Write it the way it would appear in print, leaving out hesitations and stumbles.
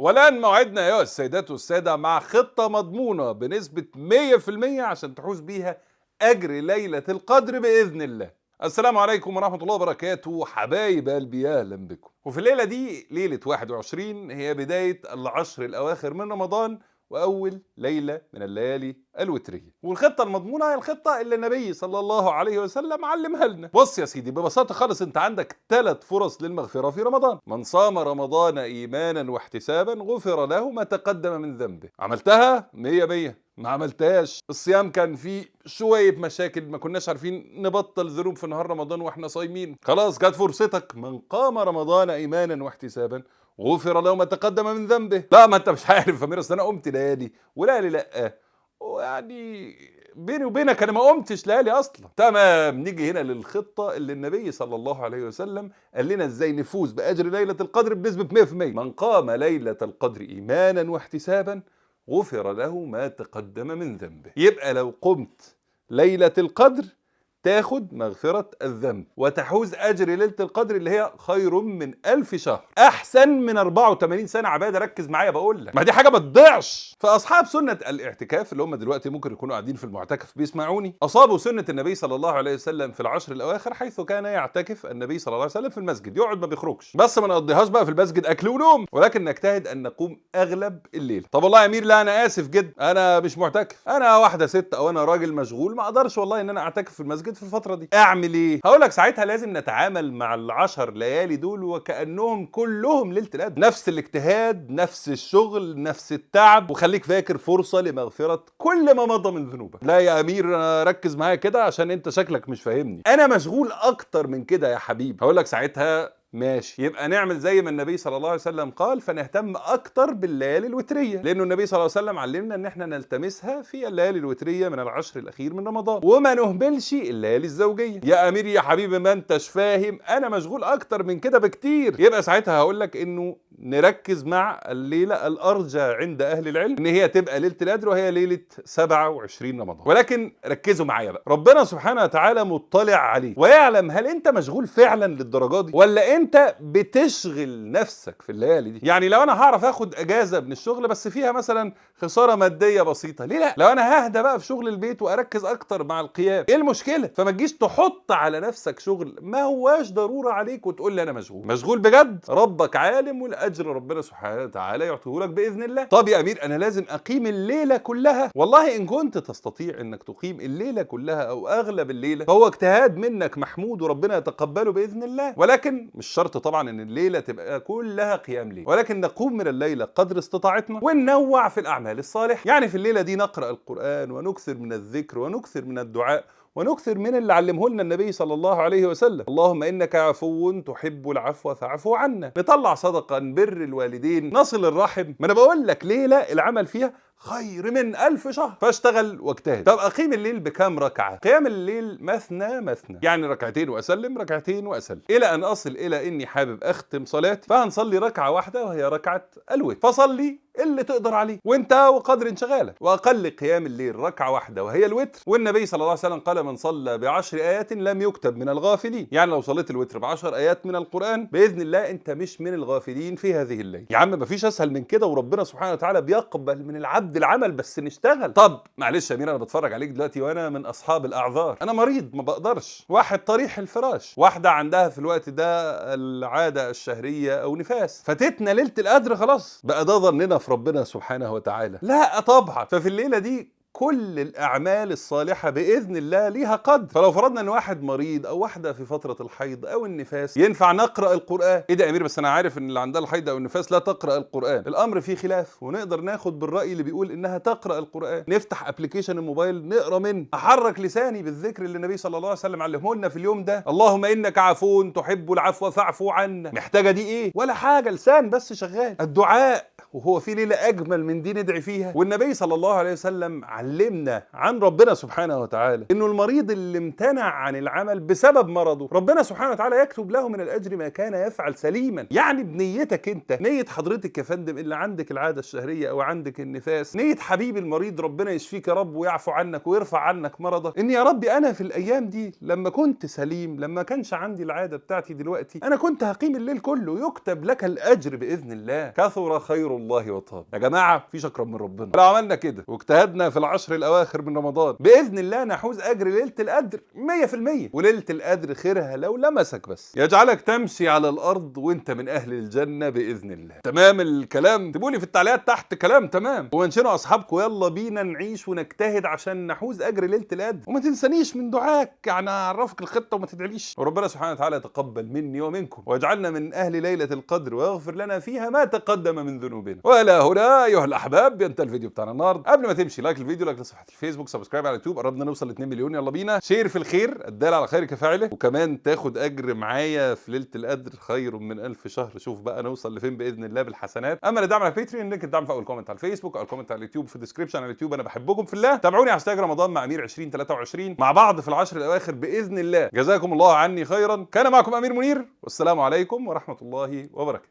والآن موعدنا أيها السيدات والسادة مع خطة مضمونة بنسبة 100% عشان تحوز بيها أجر ليلة القدر بإذن الله. السلام عليكم ورحمة الله وبركاته، حبايب قلبي أهلا بكم. وفي الليلة دي ليلة 21 هي بداية العشر الأواخر من رمضان وأول ليلة من الليالي الوترية. والخطة المضمونة هي الخطة اللي النبي صلى الله عليه وسلم علمها لنا. بص يا سيدي، ببساطة خالص انت عندك 3 فرص للمغفرة في رمضان. من صام رمضان إيمانا واحتسابا غفر له ما تقدم من ذنبه. عملتها 100 100، ما عملتهاش الصيام كان فيه شوية مشاكل، ما كناش عارفين نبطل ذنوب في نهار رمضان واحنا صايمين، خلاص جت فرصتك. من قام رمضان إيمانا واحتسابا غفر له ما تقدم من ذنبه. لا ما انت مش عارف يا امير، اصل انا قمت ليالي وليالي لا، ويعني بيني وبينك انا ما قمتش ليالي اصلا. تمام، نيجي هنا للخطه اللي النبي صلى الله عليه وسلم قال لنا ازاي نفوز باجر ليلة القدر بنسبة 100%. من قام ليلة القدر ايمانا واحتسابا غفر له ما تقدم من ذنبه. يبقى لو قمت ليلة القدر تاخد مغفرة الذنب وتحوز أجر ليلة القدر اللي هي خير من 1000 شهر، أحسن من 84 سنة عبادة. ركز معايا بقول لك، ما دي حاجة ما تضيعش. فأصحاب سنة الاعتكاف اللي هم دلوقتي ممكن يكونوا قاعدين في المعتكف بيسمعوني، أصابوا سنة النبي صلى الله عليه وسلم في العشر الأواخر، حيث كان يعتكف النبي صلى الله عليه وسلم في المسجد، يقعد ما بيخرجش، بس ما نقضيهاش بقى في المسجد أكل ونوم، ولكن نجتهد أن نقوم أغلب الليل. طب والله يا أمير لا أنا آسف جدا، أنا مش معتكف، أنا واحدة ست أو أنا راجل مشغول، ما أقدرش والله إن أنا أعتكف في المسجد في الفترة دي، اعمل ايه؟ هقول لك ساعتها لازم نتعامل مع ال10 ليالي دول وكأنهم كلهم ليلة القدر، نفس الاجتهاد، نفس الشغل، نفس التعب، وخليك فاكر فرصة لمغفرة كل ما مضى من ذنوبك. لا يا امير ركز معايا كده عشان انت شكلك مش فاهمني، انا مشغول اكتر من كده يا حبيبي. هقول لك ساعتها ماشي، يبقى نعمل زي ما النبي صلى الله عليه وسلم قال، فنهتم اكتر بالليالي الوتريه، لانه النبي صلى الله عليه وسلم علمنا ان احنا نلتمسها في الليالي الوتريه من العشر الاخير من رمضان، وما نهملش الليالي الزوجية. يا امير يا حبيبي ما انتش فاهم، انا مشغول اكتر من كده بكتير. يبقى ساعتها هقول لك انه نركز مع الليلة الارجى عند اهل العلم ان هي تبقى ليلة القدر، وهي ليلة 27 رمضان. ولكن ركزوا معايا بقى، ربنا سبحانه وتعالى مطلع عليك ويعلم هل انت مشغول فعلا للدرجة دي ولا انت بتشغل نفسك في الليالي دي. يعني لو انا هعرف اخد اجازه من الشغل بس فيها مثلا خسارة مادية بسيطة، ليه لا؟ لو انا ههدى بقى في شغل البيت واركز اكتر مع القيام، ايه المشكلة؟ فما تجيش تحط على نفسك شغل ما هواش ضرورة عليك وتقول لي انا مشغول. مشغول بجد؟ ربك عالم، والاجر ربنا سبحانه وتعالى يعطيه لك باذن الله. طب يا امير انا لازم اقيم الليلة كلها. والله ان كنت تستطيع انك تقيم الليلة كلها او اغلب الليلة فهو اجتهاد منك محمود وربنا يتقبله باذن الله، ولكن مش شرط طبعا ان الليلة تبقى كلها قيام ليل، ولكن نقوم من الليلة قدر استطاعتنا وننوع في الاعمال الصالحة. يعني في الليلة دي نقرا القران ونكثر من الذكر ونكثر من الدعاء ونكثر من اللي علمه لنا النبي صلى الله عليه وسلم، اللهم انك عفو تحب العفو فاعف عنا. نطلع صدقه، نبر الوالدين، نصل الرحم. ما انا بقول لك ليلة العمل فيها خير من 1000 شهر، فاشتغل واجتهد. طب اقيم الليل بكام ركعة؟ قيام الليل مثنى مثنى، يعني ركعتين واسلم، ركعتين واسلم، الى ان اصل الى اني حابب اختم صلاتي، فهنصلي ركعة واحدة وهي ركعة الوتر. فصلي اللي تقدر عليه وانت وقدر انشغالك. واقل قيام الليل ركعة واحدة وهي الوتر، والنبي صلى الله عليه وسلم قال من صلى ب10 آيات لم يكتب من الغافلين. يعني لو صليت الوتر ب10 آيات من القرآن باذن الله انت مش من الغافلين في هذه الليلة. يا عم مفيش اسهل من كده، وربنا سبحانه وتعالى بيقبل من العبد العمل، بس نشتغل. طب معلش يا امير انا بتفرج عليك دلوقتي وانا من اصحاب الاعذار، انا مريض ما بقدرش، واحد طريح الفراش، واحدة عندها في الوقت ده العادة الشهرية او نفاس، فاتتنا ليلة القدر، خلاص بقى ده ظننا في ربنا سبحانه وتعالى؟ لا طبعا. ففي الليلة دي كل الأعمال الصالحة بإذن الله ليها قدر. فلو فرضنا إن واحد مريض أو واحدة في فترة الحيض أو النفاس، ينفع نقرأ القرآن؟ إيه ده يا أمير بس أنا عارف إن اللي عندها الحيض أو النفاس لا تقرأ القرآن. الأمر فيه خلاف، ونقدر ناخد بالرأي اللي بيقول إنها تقرأ القرآن. نفتح application الموبايل نقرأ منه، أحرك لساني بالذكر اللي النبي صلى الله عليه وسلم علمه لنا في اليوم ده، اللهم إنك عفو تحب العفو فاعف عنا. محتاجة دي إيه؟ ولا حاجة، لسان بس شغال. الدعاء، وهو في ليلة أجمل من دي ندعي فيها؟ والنبي صلى الله عليه وسلم علمنا عن ربنا سبحانه وتعالى انه المريض اللي امتنع عن العمل بسبب مرضه ربنا سبحانه وتعالى يكتب له من الاجر ما كان يفعل سليما. يعني بنيتك انت، نية حضرتك يا فندم اللي عندك العادة الشهرية او عندك النفاس، نية حبيب المريض ربنا يشفيك يا رب ويعفو عنك ويرفع عنك مرضك، ان يا ربي انا في الايام دي لما كنت سليم، لما كانش عندي العادة بتاعتي دلوقتي، انا كنت هقيم الليل كله، يكتب لك الاجر باذن الله. كثر خير الله الله وطاب. يا جماعة مفيش اكرم من ربنا. لو عملنا كده واجتهدنا في العشر الاواخر من رمضان باذن الله نحوز اجر ليلة القدر 100%. وليلة القدر خيرها لو لمسك بس يجعلك تمشي على الارض وانت من اهل الجنة باذن الله. تمام الكلام؟ اكتبوا لي في التعليقات تحت كلام تمام، ومنشنوا اصحابكم. يلا بينا نعيش ونجتهد عشان نحوز اجر ليلة القدر. وما تنسانيش من دعاك، يعني اعرفك الخطة وما تدعيليش. وربنا سبحانه وتعالى يتقبل مني ومنكم ويجعلنا من اهل ليلة القدر ويغفر لنا فيها ما تقدم من ذنوبنا. والى هنا ايها الاحباب ينتهي الفيديو بتاعنا النهارده. قبل ما تمشي like الفيديو، like لصفحة الفيسبوك، subscribe على اليوتيوب، قربنا نوصل ل 2 مليون، يلا بينا. share في الخير، الدال على خير كفاعله، وكمان تاخد اجر معايا في ليلة القدر خير من 1000 شهر. شوف بقى نوصل لفين باذن الله بالحسنات. اما لدعم على باتريون، link الدعم في اول comment على الفيسبوك او comment على اليوتيوب، في ال description على اليوتيوب. انا بحبكم في الله. تابعوني هاشتاج رمضان مع امير 2023 مع بعض في العشر الاواخر باذن الله. جزاكم الله عني خيرا. كان معكم امير منير، والسلام عليكم ورحمة الله وبركاته.